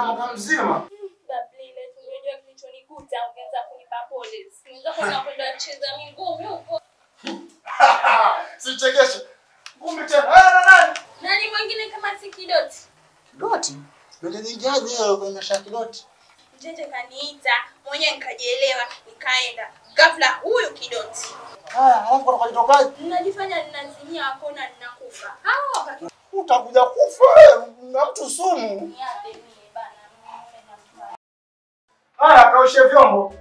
muda mwaka mzima. Bablile, tungejua kilichonikuta ungeanza kunipa pole. Unaweza kwenda kucheza mingumi huko. Sichekeshe. Ngumi tena. Na nani? Nani mwingine kama si Kidoti? Kidoti? Ndio jingiaje wewe kwenye maisha ya Kidoti? Njenje kaniita, mwenyewe nikajielewa, nikaenda. Ghafla huyu Kidoti. Haya, halafu kwa kujitokaje? Ninajifanya ninazimia kona ninakufa. Hao utakuja kufa wewe na mtu sumu. Niape mie bana, mume na mtu. Haya, kaoshe vyombo.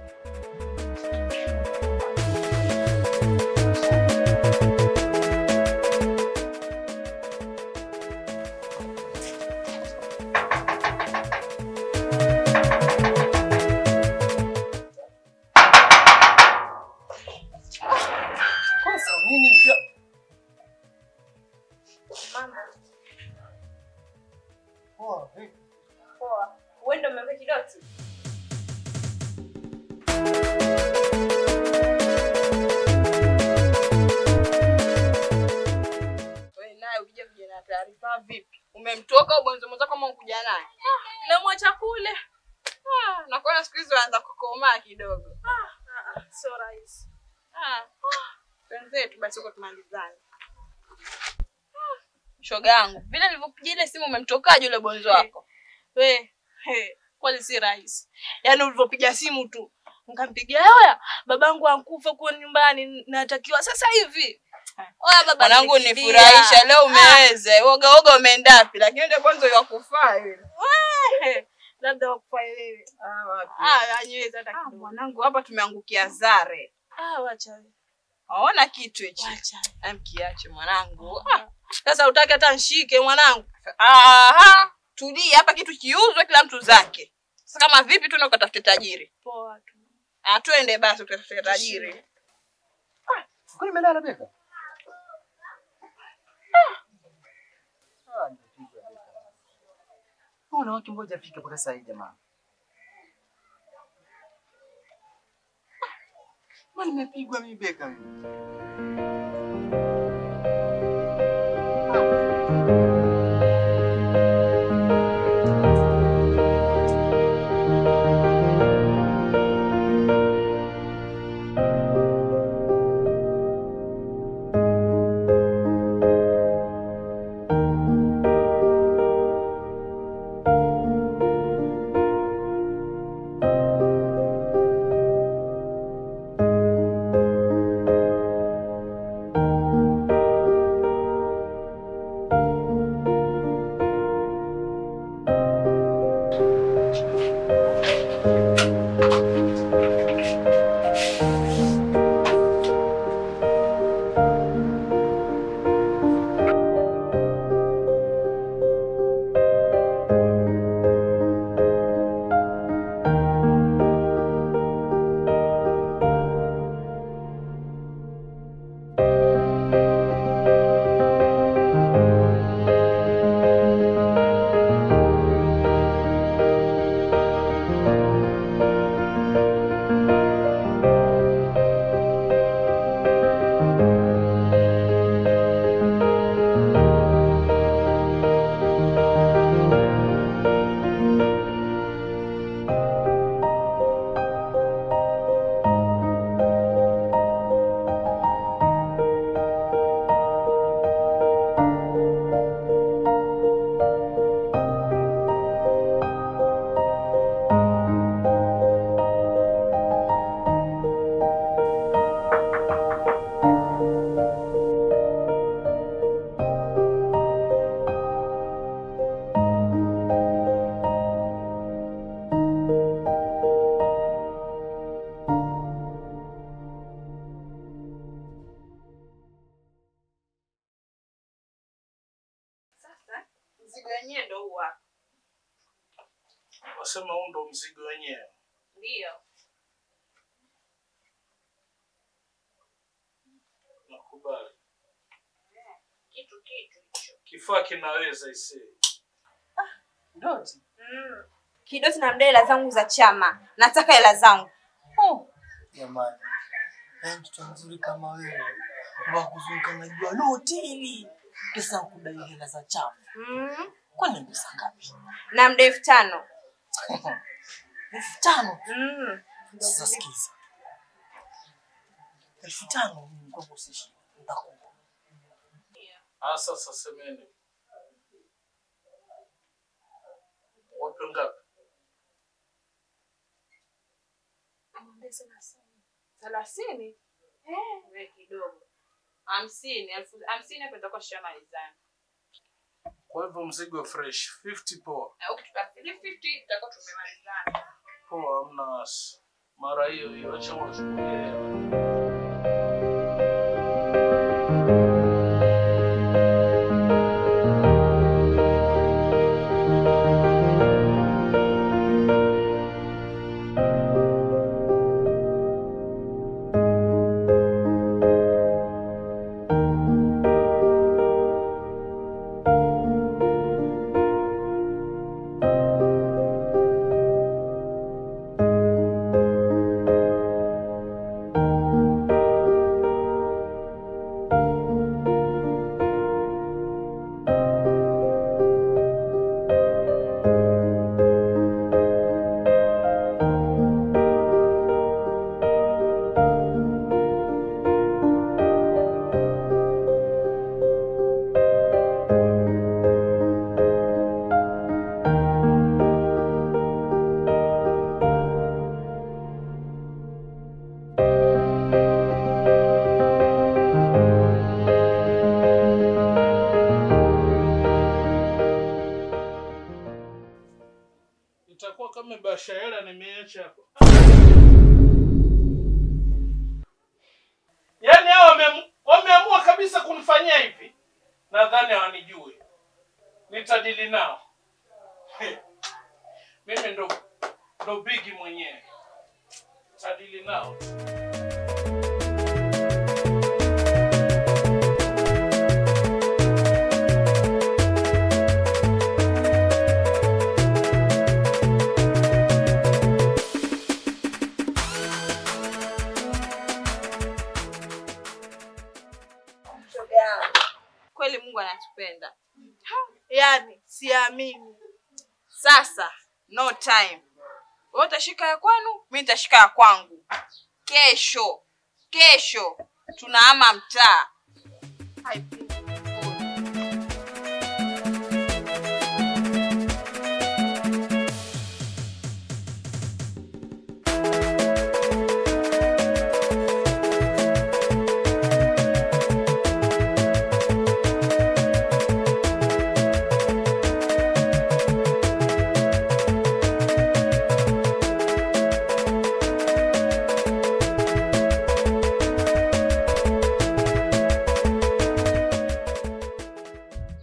Umemtoka ubonzo mwanzo kama ukuja naye. Namwacha kule. Na kwa siku hizo anaanza kukomaa kidogo. Sio rahisi. Wenzetu basi huko tumalizane. Shoga yangu, vile nilivyokupigia ile simu umemtokaje yule bonzo wako? We, kweli si rahisi. Yaani ulivyopiga simu tu, nikampigia oya, babangu ankufa kwa nyumbani natakiwa sasa hivi. Oya baba, mwanangu nifurahisha leo umeweza. Woga woga umeenda wapi? Lakini ndio kwanza yakufaa yule. Wewe, labda wakufaa wewe. Wapi? Haniwezi hata kidogo. Mwanangu hapa tumeangukia zare. Wacha. Waona kitu hichi. Wacha. Amkiache mwanangu. Sasa utaki hata nshike mwanangu. Tulia hapa kitu kiuzwe kila mtu zake. Sasa kama vipi tu ukatafute tajiri? Poa tu. Twende basi ukatafute tajiri. Kwani umelala Beka? Wanawake mmoja afika mpaka sasa hivi jamaa. Mbona nimepigwa mimi Beka mimi? Mzigo wenyewe ndio huu hapa. Wasema huu ndio mzigo wenyewe. Ndio. Nakubali. Kitu kitu hicho. Kifaa kinaweza isi. Doti. Kidoti na mdai hela zangu za chama. Nataka hela zangu. Jamani. Mtoto mzuri kama wewe wakuzunguka na jua lote hili. Kisa kudai hela za chama. Kwani pesa ngapi? Na mdai 5000. 5,000. Sasa sikiza. 5,000 mimi kwangu si shida. Nitakupa. Sasa semeni. Wapi ngapi? 30? Wewe kidogo. 50, 50,000 hapo itakuwa shamalizana. Kwa hivyo mzigo fresh 50 poa. Na ukitupa 50 tutakuwa tumemalizana. Poa, hamna wasi. Mara hiyo hiyo acha wachukulie hela. Itakuwa kama basha hela nimeacha hapo. Yaani hao wameamua kabisa kunifanyia hivi. Nadhani hawanijui. Nitadili nao. Mimi ndo bigi mwenyewe. Nitadili nao. Kweli Mungu anatupenda. Yaani siamini. Sasa no time. Wewe utashika ya kwenu, mimi nitashika ya kwangu. Kesho. Kesho tunahama mtaa. Hai.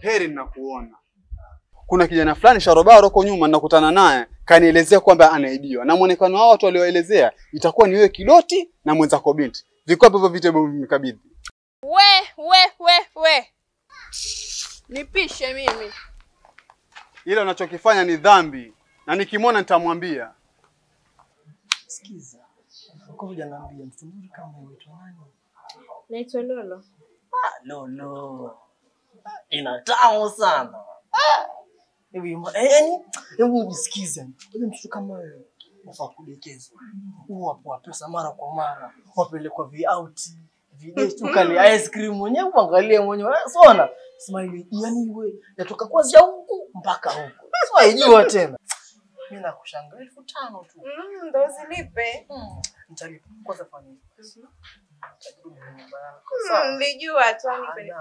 Heri ninakuona. Kuna kijana fulani sharobaro huko nyuma nakutana naye, kanielezea kwamba anaibiwa. Na muonekano wao watu walioelezea itakuwa ni wewe Kidoti na mwenzako binti. Vikopo hivyo vitabu vimekabidhi. We. Nipishe mimi. Ile unachokifanya ni dhambi na nikimwona nitamwambia. Sikiza. Kwa hujaniambia mtu mzuri kama wewe unaitwa nani? Naitwa Lolo. Lolo. Ina tamu sana. Hebu yaani hebu nisikize. Wewe mtu kama wewe unafaa kudekezwa. Huwa poa pesa mara kwa mara, wapelekwa vi-out, vi-date, ukale ice cream mwenyewe, uangalie mwenyewe. Sona, smile yani wewe yatoka kuanzia huku mpaka huku. Sio haijua tena. Mimi nakushangaa 5,000 tu. Ndo zilipe. Nitalipa. Kwanza fanya hivi. Nilijua tu anipe.